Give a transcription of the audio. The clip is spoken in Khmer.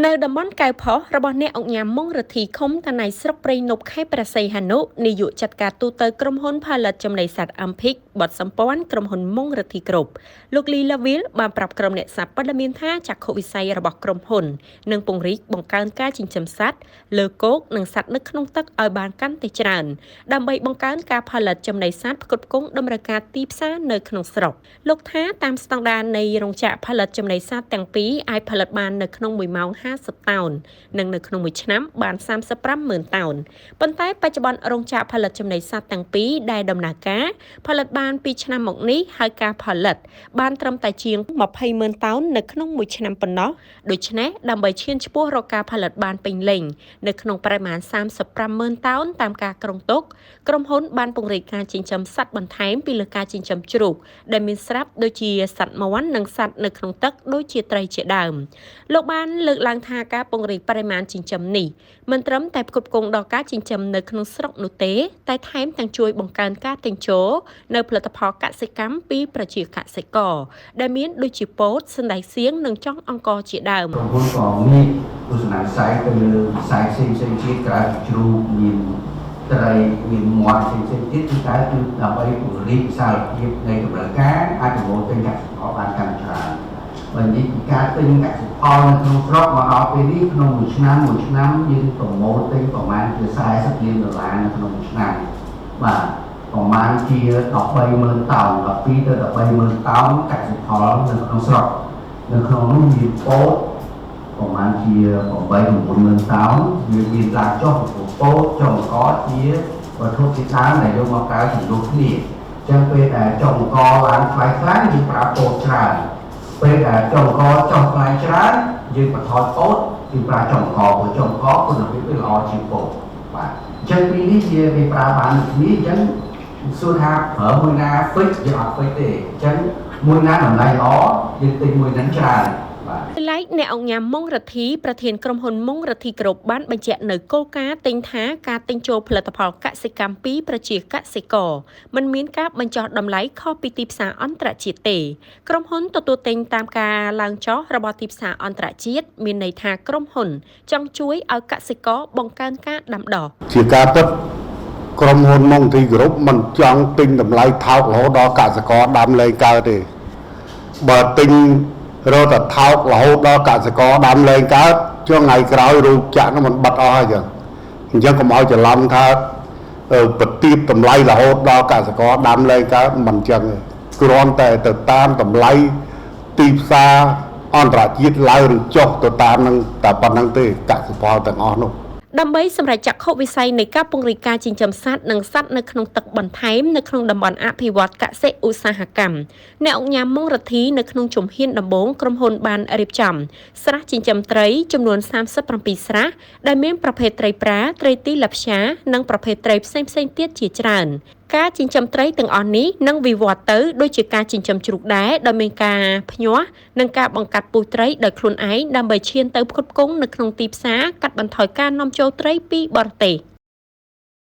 នៅតំបន់កែវផុសរបស់អ្នកឧកញ៉ាម៉ុង រិទ្ធី ឃុំតាណៃ ស្រុកព្រៃនប់ ខេត្តព្រះសីហនុ នាយកចាត់ការទូទៅក្រុមហ៊ុនផលិតចំណីសត្វអាំភិក បទសម្ព័ន្ធក្រុមហ៊ុនម៉ុង រិទ្ធីគ្រប់ លោកលី ឡាវីល បានប្រាប់ក្រុមអ្នកសារព័ត៌មានថា ចក្ខុវិស័យរបស់ក្រុមហ៊ុននឹងពង្រីកបង្កើនការចិញ្ចឹមសត្វលើគោកនិងសត្វនៅក្នុងទឹកឲ្យបានកាន់តែច្រើន ដើម្បីបង្កើនការផលិតចំណីសត្វផ្គត់ផ្គង់តម្រូវការទីផ្សារនៅក្នុងស្រុក។ លោកថា តាមស្តង់ដារនៃរោងចក្រផលិតចំណីសត្វទាំងពីរអាចផលិតបាននៅក្នុង1ម៉ោង50តោន និងនៅក្នុងមួយឆ្នាំបាន35ម៉ឺនតោន ប៉ុន្តែបច្ចុប្បន្នរោងចក្រផលិតចំណីសត្វទាំងពីរដែលដំណើរការផលិតបាន2ឆ្នាំមកនេះហើយ ការផលិតបានត្រឹមតែជាង20ម៉ឺនតោននៅក្នុងមួយឆ្នាំប៉ុណ្ណោះ។ ដូច្នេះដើម្បីឈានឆ្ពោះរកការផលិតបានពេញលេញនៅក្នុងបរិមាណ35ម៉ឺនតោនតាមការគ្រោងទុក ក្រុមហ៊ុនបានពង្រីកការចិញ្ចឹមសត្វបន្ថែមពីលើការចិញ្ចឹមជ្រូកដែលមានស្រាប់ ដូចជាសត្វមាន់និងសត្វនៅក្នុងទឹកដូចជាត្រីជាដើម។ លោកបានលើកឡើងថា ការពង្រីកបរិមាណចិញ្ចឹមនេះមិនត្រឹមតែផ្គត់ផ្គង់ដល់ការចិញ្ចឹមនៅក្នុងស្រុកនោះទេ តែថែមទាំងជួយបង្កើនការទិញចូលនៅផលិតផលកសិកម្មពីប្រជាកសិករ ដែលមានដូចជាពោត សណ្តែកសៀង និងចុងអង្ករជាដើម។ ក្រុមហ៊ុនក៏ងាកទស្សនវិស័យទៅលើវិស័យផ្សេងផ្សេងទៀត ក្រៅពីជ្រូកមានត្រីមានមាន់ផ្សេងផ្សេងទៀត គឺតែគឺដើម្បីពង្រីកវិសាលភាពនៃតម្រូវការ អាចប្រមូលទិញកសិផលបានកាន់ច្រើន។ បើនិយាយពីការទិញកសិផលនៅក្នុងស្រុកមកដល់ពេលនេះ ក្នុងមួយឆ្នាំមួយឆ្នាំយើងប្រមូលទិញប្រមាណជា40លានដុល្លារនៅក្នុងមួយឆ្នាំ បាទ ប្រមាណជា130,000តោន 12ទៅ130,000តោនកសិផលនៅក្នុងស្រុក នៅក្នុងនោះមានពោតប្រមាណជា8 9ម៉ឺនតោន វាមានឡើងចុះ ព្រោះពោតចុងអង្ករជាវត្ថុធាតុដើមដែលយកមកប្រើជំនួសគ្នា។ អញ្ចឹងពេលដែលចុងអង្ករឡើងថ្លៃខ្លាំង យើងប្រើពោតច្រើន ពេលដែលចុងអង្ករចុះថ្លៃច្រើន យើងបន្ថយពោត យើងប្រើចុងអង្ករ ព្រោះចុងអង្ករគុណភាពវាល្អជាងពោត បាទ។ អញ្ចឹងពីនេះវាប្រើបានដូចគ្នា អញ្ចឹងសួរថាប្រើមួយណា fix យើងអត់ fix ទេ អញ្ចឹងមួយណាតម្លៃល្អ យើងទិញមួយហ្នឹងច្រើន។ ឡែកអ្នកអង្គញាម៉ុង រិទ្ធី ប្រធានក្រុមហ៊ុនម៉ុង រិទ្ធីគ្រប់ បានបញ្ជាក់នៅគោលការណ៍ទិញថា ការទិញចូលផលិតផលកសិកម្មពីប្រជាកសិករមិនមានការបញ្ចុះតម្លៃខុសពីទីផ្សារអន្តរជាតិទេ។ ក្រុមហ៊ុនទទួលទិញតាមការឡើងចុះរបស់ទីផ្សារអន្តរជាតិ មានន័យថាក្រុមហ៊ុនចង់ជួយឲ្យកសិករបង្កើនការដាំដុះ។ ជាការពិតក្រុមហ៊ុនម៉ុង រិទ្ធីគ្រប់មិនចង់ទិញតម្លៃថោករហូតដល់កសិករដាំលែងកើតទេ។ បើទិញរកតែថោករហូតដល់កសិករដាំលែងកើត ចុះថ្ងៃក្រោយរោងចក្រនោះមិនបិទអស់ហើយចឹង។ អញ្ចឹងកុំឲ្យច្រឡំថាប្រទៀបតម្លៃរហូតដល់កសិករដាំលែងកើត មិនអញ្ចឹងទេ គ្រាន់តែទៅតាមតម្លៃទីផ្សារអន្តរជាតិឡើងឬចុះទៅតាមនឹងតែប៉ុណ្្នឹងទេ កសិផលទាំងអស់នោះ។ ដើម្បីសម្រេចចក្ខុវិស័យនៃការពង្រីកការចិញ្ចឹមសត្វនិងសត្វនៅក្នុងទឹកបន្ថែមនៅក្នុងតំបន់អភិវឌ្ឍកសិឧស្សាហកម្ម អ្នកអង្គញាម៉ុង រិទ្ធី នៅក្នុងជំហានដំបូងក្រុមហ៊ុនបានរៀបចំស្រះចិញ្ចឹមត្រីចំនួន37ស្រះ ដែលមានប្រភេទត្រីប្រា ត្រីទីលាព្យា និងប្រភេទត្រីផ្សេងៗទៀតជាច្រើន។ ការចិញ្ចឹមត្រីទាំងអស់នេះនឹងវិវត្តទៅដូចជាការចិញ្ចឹមជ្រូកដែរ ដោយមានការភ្ញាស់និងការបង្កាត់ពូជត្រីដោយខ្លួនឯង ដើម្បីឈានទៅផ្គត់ផ្គង់នៅក្នុងទីផ្សារ កាត់បន្ថយការនាំចូលត្រីពីបរទេស។